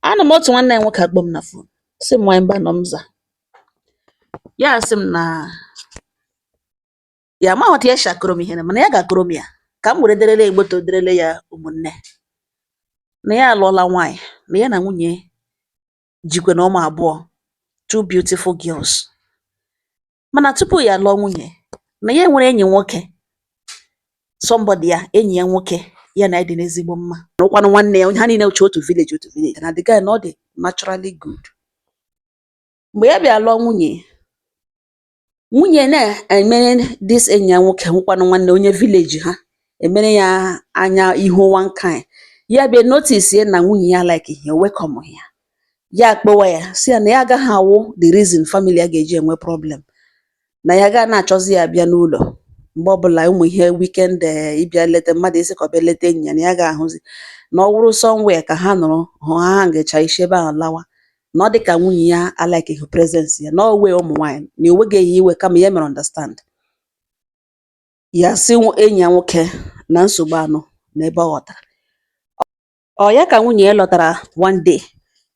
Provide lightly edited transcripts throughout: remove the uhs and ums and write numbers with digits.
Anọ m otu nwanne anyị nwoke akpọ m na phone, sị m nwanyị mba nọ m za. Ya sị m na ya amaghị otu ya si akọrọ m ihe na mana ya ga-akọrọ m ya ka m were derele egboto derele ya ụmụnne na ya alụọla nwaanyị, na ya na nwunye jikwe na ụmụ abụọ, two beautiful girls. Mana tupu ya alụọ nwunye, na ya nwere enyi nwoke, somebody ya enyi ya nwoke ya na ya dị n'ezigbo mma, na ụkwanụ nwanne ya ha niile uche otu village, otu village, na the guy na ọ dị naturally good. Mgbe ya bịa lụọ nwunye, nwunye na-emere this enyi ya nwoke nwụkwanụ nwanne onye village ha emere ya anya ihu one kind. Ya bịa notice na nwunye ya like ya welcome ya, ya kpọwa ya sị ya na ya agaghị awụ the reason family ya ga-eji enwe problem, na ya ga na-achọzi ya bịa n'ụlọ mgbe ọbụla ụmụ ihe weekend, ịbịa leta mmadụ, isi ka ọ bịa leta enyi ya, na ya ga-ahụzi na ọ wụrụ somewhere ka ha nọrọ hụ ha ngacha isi ebe ahụ lawa, na ọ dị ka nwunye ya alikeghị presence ya, na ọ wee ụmụ nwaanyị na enweghị ya iwe, kama ya mere understand. Ya sị enyi ya nwoke na nsogbu anọ na ebe ọ ghọtara ọ ya ka nwunye ya lọtara one day,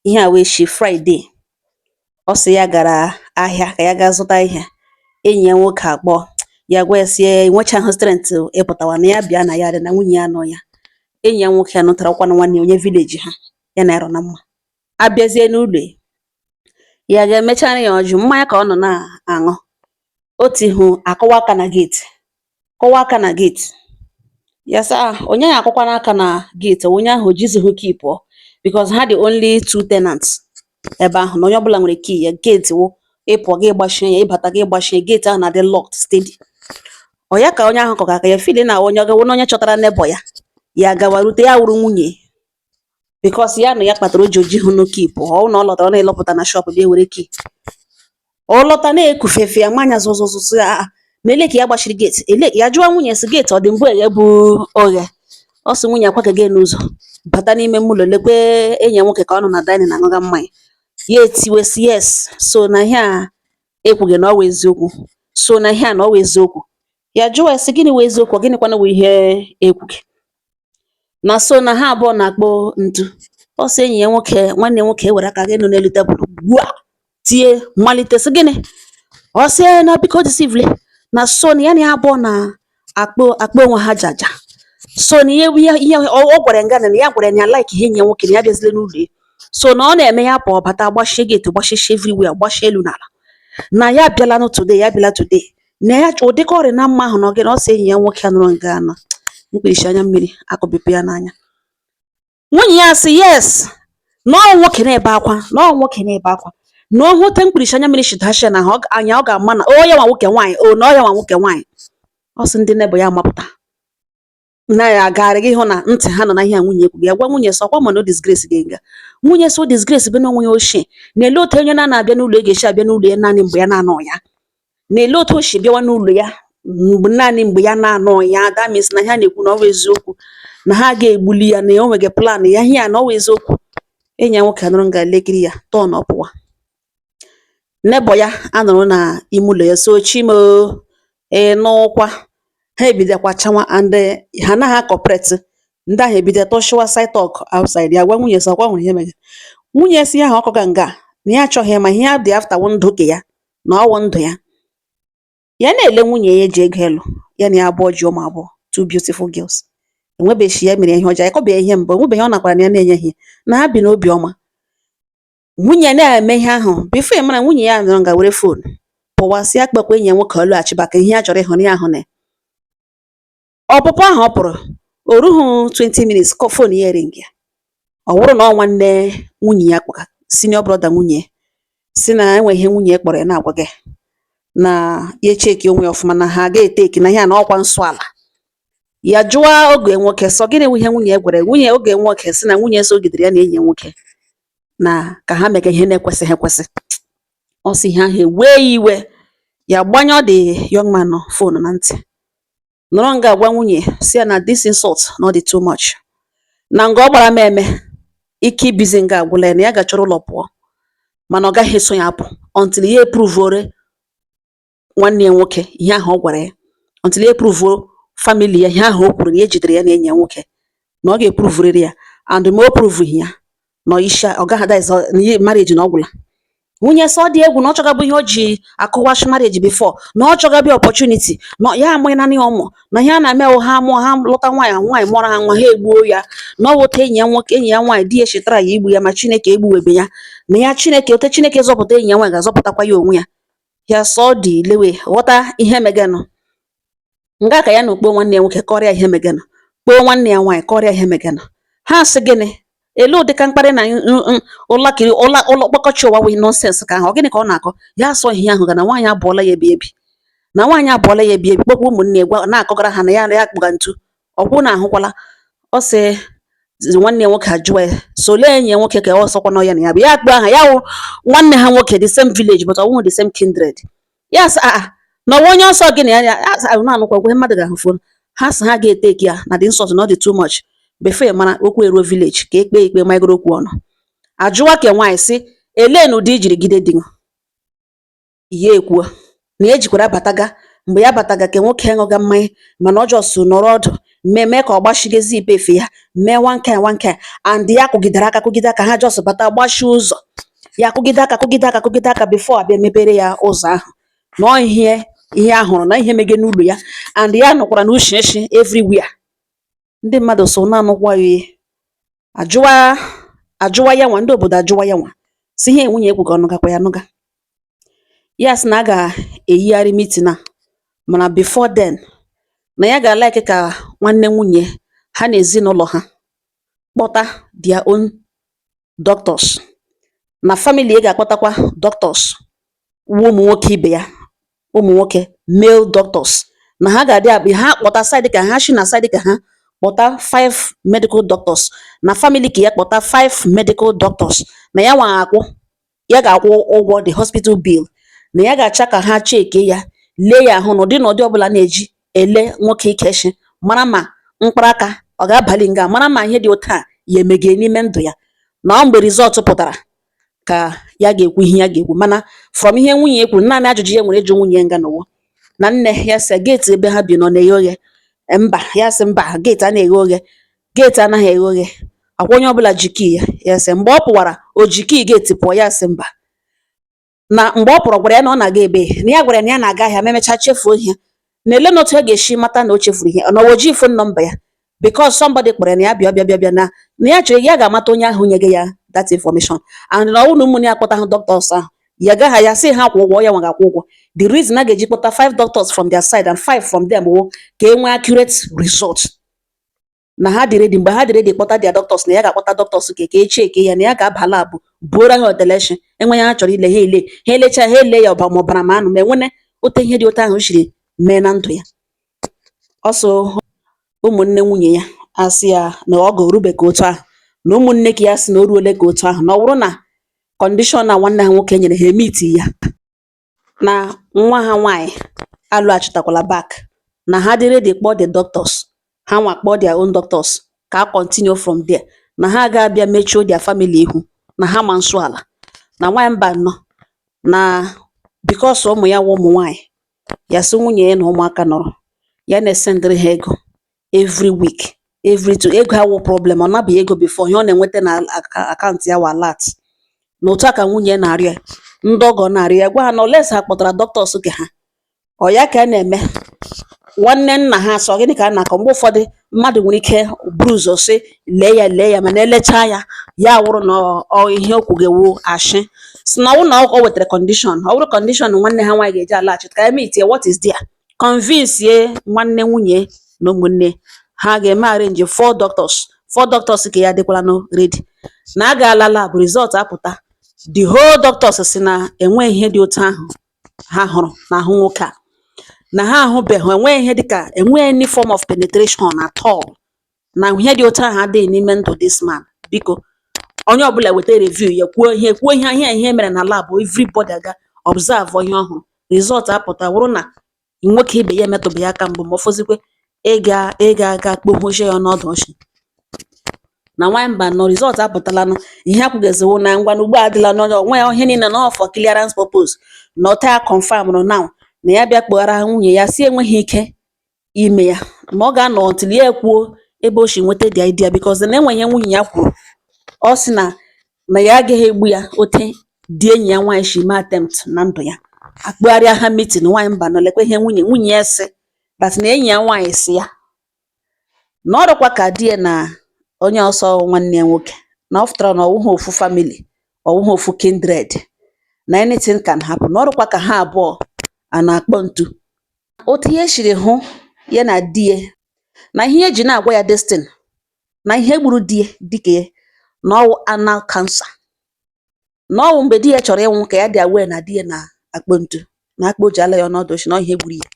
ihe a wee shi Friday, ọ sị ya gara ahịa ka ya gaa zụta ihe. Enyi ya nwoke akpọ ya, gwa ya sị ya enwechaghị strength ịpụtawa, na ya bịa na ya dị na nwunye ya nọ ya. Enyi ya nwoke a nụtara kwanụ nwanne ya onye village ha ya na ya rọ na mma. Abịazie n'ụlọ ya ga-emechara ya ọjụ mmanya ka ọ nọ na-aṅụ, otu ihu akụwa aka na gate, kụwa aka na gate. Ya sị ah, onye ya akụkwana aka na gate, onye ahụ o jizighị key pụọ, because ha dị only two tenants ebe ahụ, na onye ọbụla nwere key ya. Gate wụ ịpụọ gị gbachie ya, ịbata gị gbachie gate ahụ na-adị locked steady. Ọ ya ka onye ahụ kọga aka ya feel na onye ọ ga-awụ na onye chọtara neighbor ya, ya gawa rute ya wụrụ nwunye, because ya na ya kpatara o ji ojighị no key pụọ. Ọ wụ na ọ lọtara, ọ na-elọpụta na shop bịa were key. Ọ lọta na-ekufefe ya mmanya zụzụzụ ya ma ele ka ya gbachiri gate ele. Ya jụọ nwunye sị gate ọ dị mbụ eghe bụ oghe. Ọ sị nwunye akwakege n'ụzọ bata n'ime ụlọ, lekwe enyi ya nwoke ka ọ nọ na dining aṅụga mmanya. Ya etiwe sị yes, so na ihe a ekwughị na ọ wụ eziokwu, so na ihe a na ọ wụ eziokwu. Ya jụọ ya sị gịnị wụ eziokwu, ọ gịnịkwanụ wụ ihe ekwughị na so na ha abụọ na-akpọ ntu. Ọ sị enyi ya nwoke, nwanne ya nwoke ewere aka gị nọ n'elu tebụl gbua tie malite sị gịnị. Ọ sị na biko deceive na so na ya na ya abụọ na-akpọ akpọ onwe ha jaja, so na ihe ihe ihe ọ gwara ya nga na ya gwara ya na ya like ihe enyi ya nwoke na ya bịazile n'ụlọ ya, so na ọ na-eme ya pụọ bata gbachie gate, gbachie everywhere, gbachie elu n'ala, na ya abịala nụ today, ya abịala today, na ya ụdịka ọrịa na mma ahụ na ọ gịnị. Ọ sị enyi ya nwoke a nụrụ nga na mkpirisi anya mmiri akụbipụ ya n'anya. Nwunye ya sị yes, na ọ nwoke na-ebe akwa, na ọ nwoke na-ebe akwa, na ọ hụte mkpirisi anya mmiri shidashia na ahụ anya, ọ ga-ama na o ya nwa nwoke nwaanyị, o na ọ ya nwa nwoke nwaanyị. Ọ sị ndị neighbor ya amapụta na ya agagharị gị hụ na ntị ha nọ na ihe a nwunye kwuru. Ya gwa nwunye sị ọkwa ma na o disgrace gị nga. Nwunye sị o disgrace be na onwe ya ochie na-ele otu onye na-abịa n'ụlọ ya ga-esi abịa n'ụlọ ya naanị mgbe ya na-anọ ya, na-ele otu o si bịawa n'ụlọ ya mgbe naanị mgbe ya na-anọ ya. That means na ihe a na-ekwu na ọ bụ eziokwu, na ha ga-egbuli ya, na o nwege plan ya, ihe a na ọ bụ eziokwu. Enyi ya nwoke anụrụ nga lekiri ya tọn ọpụwa. Neighbor ya anọrọ na ime ụlọ ya so chimo ịnụkwa ha ebidokwa chawa and ha anaghị cooperate. Ndị ahụ ebido tụshiwa side talk outside. Ya gwa nwunye sị ọkwa nwere ihe mere. Nwunye si ahụ ọkọga nga na ya achọghị ịma ihe ya dị after wụ ndụ ke ya na ọwụ ndụ ya. Ya na-ele nwunye ya eji ego elu ya na ya abụọ ji ụmụ abụọ, two beautiful girls, enwebeghị ya mere ihe ọjọọ, ya kọbeghị ihe mbụ, enwebeghị ọ nakwara na ya na-enyeghị na ha bi n'obi ọma. Nwunye na-eme ihe ahụ before ị mara, nwunye ya nọrọ nga were phone pụwa, sị ya kpọkwa enyi ya nwoke ọ lọghachiba ka ihe ya chọrọ ịhụ na ya ahụ na ya. Ọpụpụ ahụ ọ pụrụ o rughị 20 minutes, phone ya ring ya. Ọ wụrụ na ọ nwanne nwunye ya kpọga, senior brother nwunye ya, sị na enwe ihe nwunye ya kpọrọ ya na-agwa gị na ya echeki onwe ya ọfụma, na ha ga-eteki na ihe a na ọkwa nsọ ala. Ya jụọ oge nwoke sọ gịnị wụ ihe nwunye ya gwara ya. Nwunye oge nwoke sị na nwunye sogidere ya na enyi ya nwoke na ka ha mega ihe na-ekwesịghị ekwesị. Ọ sị ihe ahụ ewee ya iwe, ya gbanyụọ the young man phone na ntị, nọrọ nga gwa nwunye sị ya na this insult na ọ dị too much, na nga ọ gbara m eme ike ibizi nga agwụla ya, na ya ga-achọrọ ụlọ pụọ, mana ọ gaghị eso ya apụ until ya eprovere nwanne ya nwoke ihe ahụ ọ gwara ya, until ya eprovuo family ya ihe ahụ o kwuru na ya ejidere ya na enyi ya nwoke, na ọ ga-eprovurịrị ya, and ma o provughị ya. Nọ isi ọ gaghị, that is marriage na ọ gwụla. Nwunye sị ọ dị egwu na ọ chọgabụ ihe o ji akụwashi marriage before, na ọ chọgabịa opportunity na ya amụghị naanị ya ụmụ, na ihe a na-eme wụ ha mụọ, ha lụta nwaanyị, nwaanyị mụọrọ ha nwa, ha egbuo ya. Na ọ wụta enyi ya nwoke, enyi ya nwaanyị, di ya chetara ya igbu ya, ma Chineke egbuwebe ya, na ya Chineke ote Chineke zọpụta enyi ya nwaanyị ga-azọpụtakwa ya onwe ya. Ya sọ dị lewe ghọta ihe megenụ nga ka ya na ukpo nwanne ya nwoke kọrọ ya ihe megenụ, kpọọ nwanne ya nwaanyị kọrọ ya ihe megenụ. Ha sị gịnị? Ele ụdịka mkparị na ụlakiri ụla ụlọ mkpọkọchi ụwa wụ nonsense ka ahụ. Ọ gịnị ka ọ na-akọ? Ya sọ ihe ahụ ga na nwaanyị abụọla ya ebe ebi, na nwaanyị abụọla ya ebi ebi. Kpọkwa ụmụnne ya gwa na-akọgara ha na ya ya kpụga ntu ọkwụ na ahụkwala. Ọ sị nwanne ya nwoke ajụwa ya so olee enyi ya nwoke ka ọ sọkwa nọ ya na ya bụ ya kpọọ aha ya wụ nwanne ha nwoke, the same village but ọ wụghị the same kindred. Ya sị aa na ọwa onye ọsọ gị na ya ya na-anụkwa gwe mmadụ ga-ahụ phone. Ha sị ha ga-eteki ya na the insult na ọ dị too much. Before ị mara, okwu eruo village ka ekpe ikpe magoro okwu ọnụ. Ajụwa ke nwaanyị sị elee na ụdị ijiri gide di ya, ekwuo na ya ejikwara abataga mgbe ya bataga ke nwoke ṅụga mmanya, mana ọ just nọrọ ọdụ mee ka ọ gbachigezi ipe efe ya mee one kind one kind, and ya kụgidere aka kụgide aka, ha just bata gbachie ụzọ. Ya kụgide aka, kụgide aka, kụgide aka before abịa mepere ya ụzọ ahụ. Na ọ ihe ihe a hụrụ na ihe mege n'ụlọ ya, and ya nụkwara na ushi eshi everywhere. Ndị mmadụ so na-anụkwa ya ajụwa ajụwa ya nwa, ndị obodo ajụwa ya nwa si ihe nwunye ekwu ka ọ nụgakwa ya nụga. Ya sị na a ga-eyigharị meeting a, mana before then na ya ga-like ka nwanne nwunye ha na ezinụlọ ha kpọta their own doctors, na family ya ga-akpọtakwa doctors wụ ụmụ nwoke ibe ya, ụmụ nwoke male doctors, na ha ga-adị akpa ha kpọta side ka ha shi na side ka ha kpọta five medical doctors, na family ka ya kpọta five medical doctors, na ya nwa akwụ, ya ga-akwụ ụgwọ the hospital bill, na ya ga-acha ka ha cheke ya, lee ya ahụ n'ụdị n'ụdị ọbụla na-eji ele nwoke ike shi mara ma mkpụrụ aka ọ ga-abali nga, mara ma ihe dị otu a ya emege n'ime ndụ ya. Na ọ mgbe result pụtara ka ya ga-ekwu ihe ya ga-ekwu. Mana from ihe nwunye ya kwuru, naanị ajụjụ ya nwere ịjụ nwunye ya nga n'ụwa na nne ya sị gate ebe ha bi nọ na-eghe oghe. Mba, ya sị mba, gate a na-eghe oghe, gate anaghị eghe oghe akwa, onye ọbụla ji key ya. Ya sị mgbe ọ pụwara o ji key gate pụọ? Ya sị mba, na mgbe ọ pụrụ gwara ya na ọ na-aga ebe, na ya gwara ya na ya na-aga ahịa, ma emechaa chefuo ihe, na ele na otu a ga-esi mata na o chefuru ihe, na o ji phone number ya, because somebody kpọrọ ya na ya bịa bịa bịa bịa, na ya chere ya ga-amata onye ahụ nyege ya that information, and na ọ bụrụ na ụmụnne ya akpọta hụ doctors ahụ, ya gaghị ya sị ha kwụ ụgwọ, ya nwa ga-akwụ ụgwọ. The reason a ga-eji kpọta five doctors from their side and five from them wụ ka e nwee accurate result. Na ha dị ready, mgbe ha dị ready kpọta their doctors, na ya ga-akpọta doctors ka e cheke ya, na ya ga-aba lab buoro ha oteleshi enwe ya ha chọrọ ile, ha ele, ha elecha, ha ele ya ọba ma ọbara ma anụ ma enwene ote ihe dị otu ahụ siri mee na ndụ ya. Ọsọ ụmụnne nwunye ya asị ya na ọ ga-orube ka otu ahụ, na ụmụnne ka ya sị na o ruole ka otu ahụ, na ọ bụrụ na condition na nwanne ha nwoke nyere ha emiti ya, na nwa ha nwaanyị alọghachitakwala back, na ha dị ready kpọọ the doctors, ha nwa kpọọ their own doctors ka a continue from there, na ha ga-abịa mechie their family ihu, na ha ma nsọ ala na nwaanyị mba nnọọ, na because ụmụ ya wụ ụmụ nwaanyị. Ya sị nwunye ya na ụmụaka nọrọ ya na-esendịrị ha ego every week, every two. Ego awụ problem, ọ nabeghị ego before. Ihe ọ na-enweta na account ya wụ alert, na otu a ka nwunye na-arịọ ya, ndị ọgọ na-arịọ ya, gwa ha na unless ha kpọtara doctors nke ha. Ọ ya ka a na-eme nwanne nna ha sọ gịnị ka a na-akọ. Mgbe ụfọdụ mmadụ nwere ike buru ụzọ sị lee ya, lee ya, mana elechaa ya, ya wụrụ na ọ ihe o kwugewu ashị si na ọ bụrụ na o wetara condition, ọ bụrụ condition nwanne ha nwaanyị ga-eji alaghachi ka ya meet what is there, convince ye nwanne nwunye na ụmụnne ha ga-eme arrange four doctors, four doctors ka ya dịkwala no ready, na a gaala lab, result apụta, the whole doctors si na enweghị ihe dị otu ahụ ha hụrụ n'ahụ nwoke a, na ha ahụbeghị, enweghị ihe dịka, enweghị any form of penetration at all, na ihe dị otu ahụ adịghị n'ime ndụ this man. Biko onye ọbụla weta review ya, kwuo ihe, kwuo ihe ihe ihe mere na lab. Everybody aga observe ihe ọhụrụ, result apụta wụrụ na nwoke ibe ya emetụbeghị aka mbụ, ma ọ fọzikwe ịga ịga aga kpohuchie ya ọnọdụ ọchị na nwanyị mba nọ. Result apụtalanụ, ihe akwugeziwo na ngwa na ugbu a adịla n'onye onwe ya ihe niile na for clearance purpose, na ọta ya confirm now, na ya bịa kpọghara nwunye ya si enweghị ike ime ya, ma ọ ga-anọ until ya ekwuo ebe o si nweta the idea, because na enwe ihe nwunye ya kwuru. Ọ sị na Na ya agaghị egbu ya ote di enyi ya nwaanyị shi mee attempt na ndụ ya. Akpụgharịa ha meeting. Nwaanyị mba nọ lekwa ihe nwunye ya sị that na enyi ya nwaanyị sị ya na ọ dịkwa ka di ya na onye ọsọ nwanne ya nwoke, na ọ fụtara na ọwụghị ofu family, ọwụghị ofu kindred, na anything can happen, na ọ dịkwa ka ha abụọ a na-akpọ ntu. Otu ihe shiri hụ ya na di ya na ihe eji na-agwa ya this thing, na ihe gburu di ya dịka ya na ọwụ anal cancer, na ọwụ mgbe di ya chọrọ ịnwụ ka ya dị aware na di ya na-akpọ ntu, na akpọ ji ala ya ọnọdụ oshi, na ọ ihe gburu ya.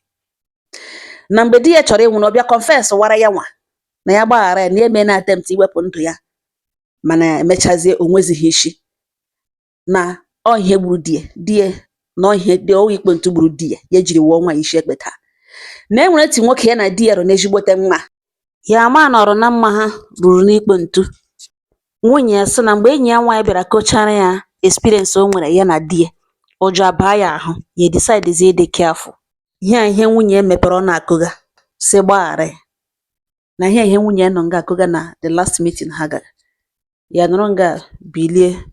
Na mgbe di ya chọrọ ịnwụ, na ọ bịa confess wara ya nwa na ya gbaghara ya, na ya emena attempt iwepụ ndụ ya, mana emechazie o nwezighị ishi, na ọ ihe gburu di ya. Di ya na ọ ihe dị ọwụ ikpo ntu gburu di ya. Ya ejiri wụọ nwaanyị isi ekpe taa, na e nwere otu nwoke ya na di ya rụ n'ezigbote mma ya ama nọrọ na mma ha ruru n'ikpo ntu. Nwunye ya sị na mgbe enyi ya nwaanyị bịara kọchara ya experience o nwere ya na di ya, ụjọ abaa ya ahụ, ya decide ịdị careful. Ihe a ihe nwunye ya mepere ọ na-akụga sị gbaghara ya, na ihe a ihe nwunye ya nọ nga akụga na the last meeting ha gara, ya nọrọ nga bilie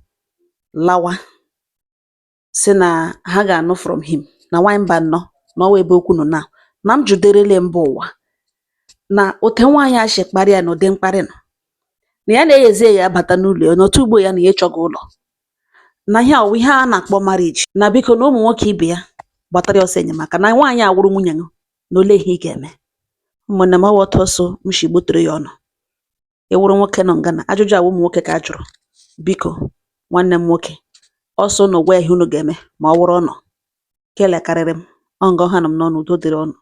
lawa, sị na ha ga-anụ from him. Na nwaanyị mba nnọọ na ọwa ebe okwu nọ now, na m juderele mba ụwa na ote nwaanyị a shi kparịa ya na ụdị mkparị nọ na ya na-eghezi ya abata n'ụlọ ya n'otu ugbo ya na ya ịchọghị ụlọ, na ihe a wụ ihe a na-akpọ marriage, na biko na ụmụ nwoke ibe ya gbatara ya ọsọ enyemaka, na nwaanyị a wụrụ nwunye gị, na olee ihe ị ga-eme? Ụmụnne m, ọwa otu ọsọ m shi gbutere ya ọnụ. Ị wụrụ nwoke nọ nga na ajụjụ a wụ ụmụ nwoke ka a jụrụ. Biko, nwanne m nwoke, ọsọ unu gwa ya ihe unu ga-eme ma ọ wụrụ ụnụ kele karịrị m ọ nga ọha nọ m n'ọnụ. Udo dịrị unu.